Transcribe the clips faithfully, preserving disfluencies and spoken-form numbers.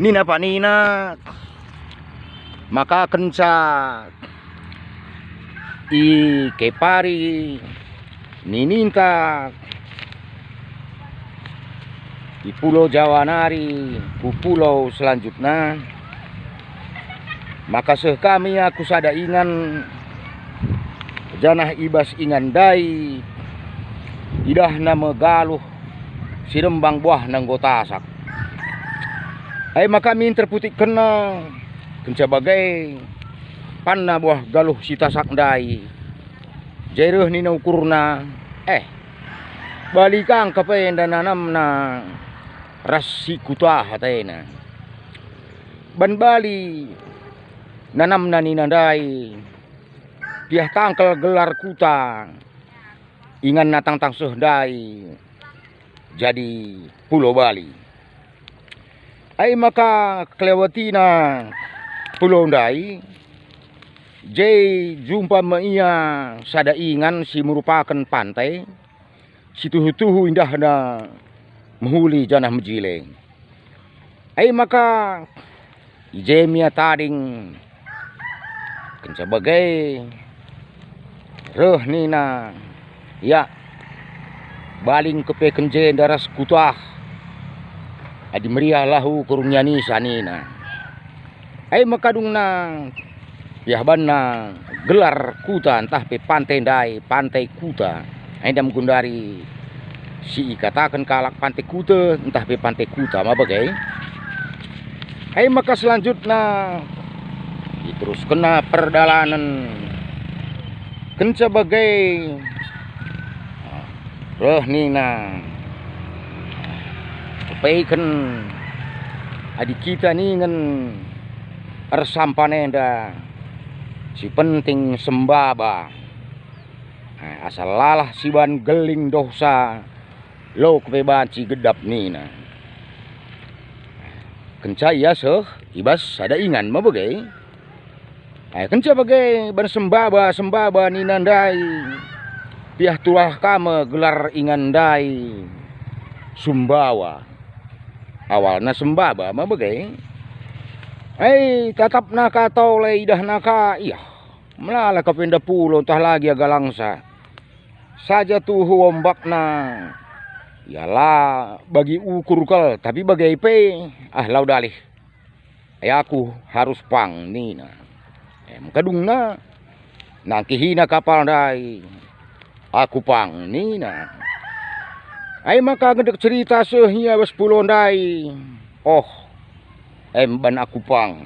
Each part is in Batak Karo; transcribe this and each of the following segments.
Nina panina, maka kenca ikepari nininta i Pulau Jawa nari ku pulau selanjutna, maka seh kami aku sada ingan, janah i bas ingan ndai idahna me galuh si rembang buahna enggo tasak. Ai maka minter putikkenna, kenca bage panna buah galuh si tasak ndai. Jai reh nina ukurna, "Eh, bali kang kepe enda nanamna ras si kutah," atena. Ban bali nanamna nina ndai, piah tangkel gelar kuta inganna tangtang seh ndai jadi Pulau Bali. Ai maka kelewatina pulau ndai, je jumpa me ia sada ingan si merupaken pantai, si tuhu-tuhu indahna mehuli janah mejile. Ai maka i je me ia tading. Kenca bage reh nina, "Ya, bali kepeken jenda ras kutah. Adi meriah lahu kerungianisa," nina. Ai maka dungna piah banna gelar kuta ntah pe pantai ndai, Pantai Kuta. Enda me genduari si ikataken kalak Pantai Kuta ntah pe Pantai Kuta ma bage. Ai maka selanjutna iteruskenna perdalanen. Kenca bage reh nina, "Kepeken adi kita ningen ersampan enda, si penting sembaba. Asa lalah siban geling dohsa, lo kepe banci gedap," nina. Kenca ia seh i bas sada ingan me bage. Ai kenca bage ban sembaba-sembaba nina ndai, piah tuah ka me gelar ingan ndai Sumbawa. Awalna sembaba me bage. Ai tatapna ka tole idahna ka, iah, melala kepe enda pulau ntah lagi agalangsa. Saja tuhu ombakna, ia la bagi ukur kal, tapi bage pe, ah, lau dalih. Ai aku harus pang, nina. Em kadungna, nangkihina kapal ndai. "Aku pang," nina. Ai maka gendek cerita seh ia bas pulau ndai. "Oh, em ban aku pang."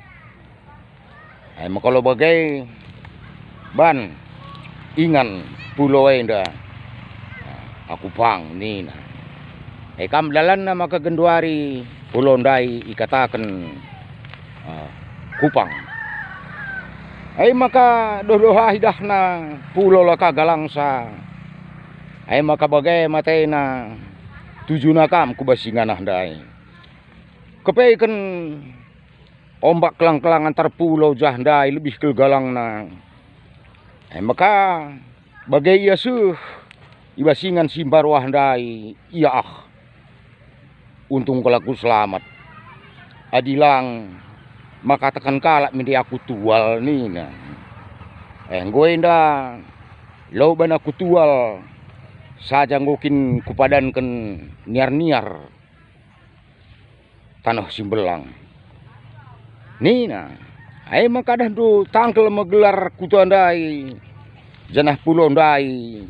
Ai maka lo bage ban ingan pulau enda, "Aku pang," nina. E kam dalanna maka genduari pulau ndai ikataken, eh, Kupang. Ai maka doh-doh ah idahna pulau la ka galangsa. Ai maka bage matena, tujuna kam ku bas ingan ah ndai. Kepeken ombak kelang-kelang antar pulau jah ndai lebih kal galangna. E maka bage ia seh i bas ingan si mbaru ah ndai, ia ah. Untung kal aku selamat. Adi lang, maka teken kalak mende aku tual, nina. Eh, enggo enda, lau ban aku tual, saja enggo kin kupadanken niar-niar tanoh si mbelang. Nina, ai maka dahndu tangkel me gelar kuta ndai, janah pulau ndai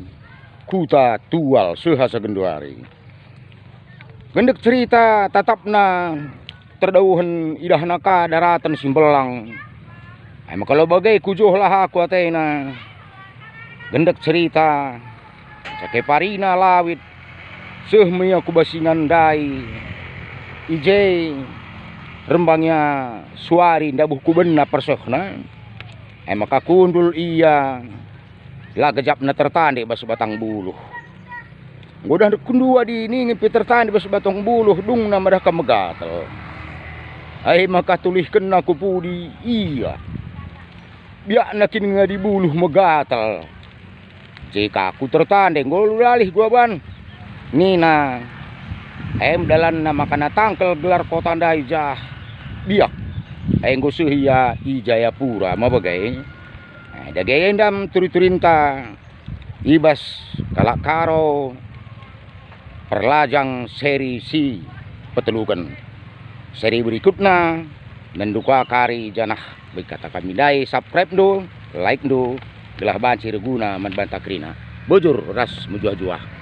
kuta tual seh asa genduari. Gendek cerita tatapna terdauhen idahna ka daraten si mbelang. Ai maka lo bage kujohlah aku atena. Gendek cerita, cake parina lawit, seh me ia ku bas ingan ndai. I je rembang ia suari ndabuh kubenna persehna. Ai maka kundul ia, la gejapna tertande bas batang buluh. Enggo dah kundua di ningen pe tertande bas batang buluh, dungna madahka megatel. Ai maka tulihkenna ku pudi ia. Biakna kin ngadi buluh megatel. Jika aku tertande, nggo lalih gua ban. Nina, em dalanna maka natangkel gelar kota ndai jah. Biak. Enggo seh ia i Jayapura, ma bage. Eh, dage enda me turi-turinta i bas kalak Karo perlajang seri si peteluken. Seri berikutna, nenndu ka kari janah bagi kata kami ndai, subscribe-ndu, like-ndu, gelah banci erguna man banta kerina. Bujur ras mejuah-juah.